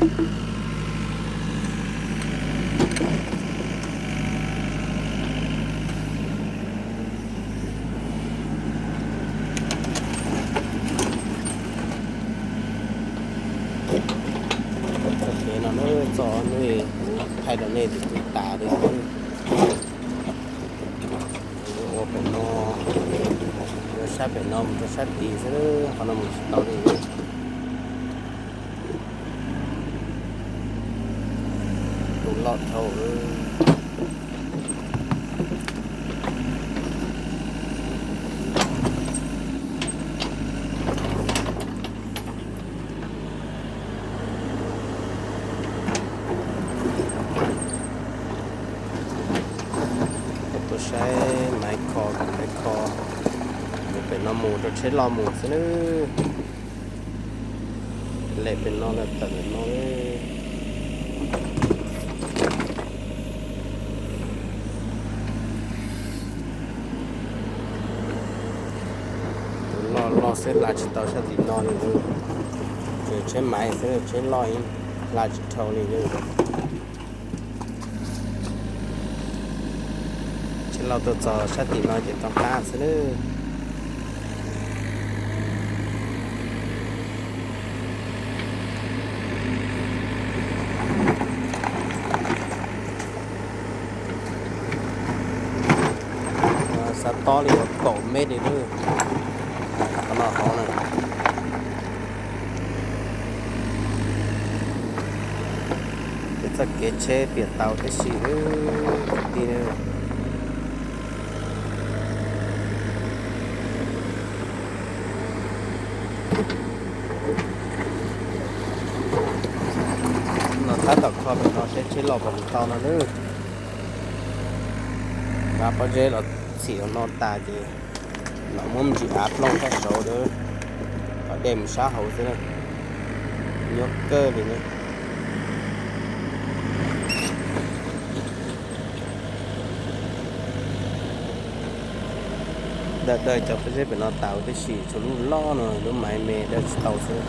Txoj kev no na, txoj no thaij rau nej tus tub tas li. Ua pem no, ua sab pem no mus rau sab tid xwb, qhov no mus tsis tau li. Tus loj dhau. Tuaj saib Maiv Kho, Maiv Kho, mus pem no mus rau tsheb loj mus xwb nawb. Lem pem no lawm tawm no. Tus loj loj xwb hla tsis tau sab tim no li, tsuas tsheb Maiv xwb, tsheb loj hla tsis dhau li. Tsheb loj tuaj txog sab tim no ces tau qab xwb nawb. Xav tob li uas kaum mev li lawm, qhov no hov na. Ces txoj kev tsheb piam tau tib si kwv tij. No tab tom kho pem no saib tsheb loj puas tau no nawb. Av pob zeb los txhim no tas ces los muab me ntsis av plooj tag saud, kom dej mus sab hauv xwb na. Nyuaj kawg li ne. Dawb dawb cov pob zeb pem no tas huv tib si, tshuav lub loj no, lub Maiv me dawb tsis tau xwb.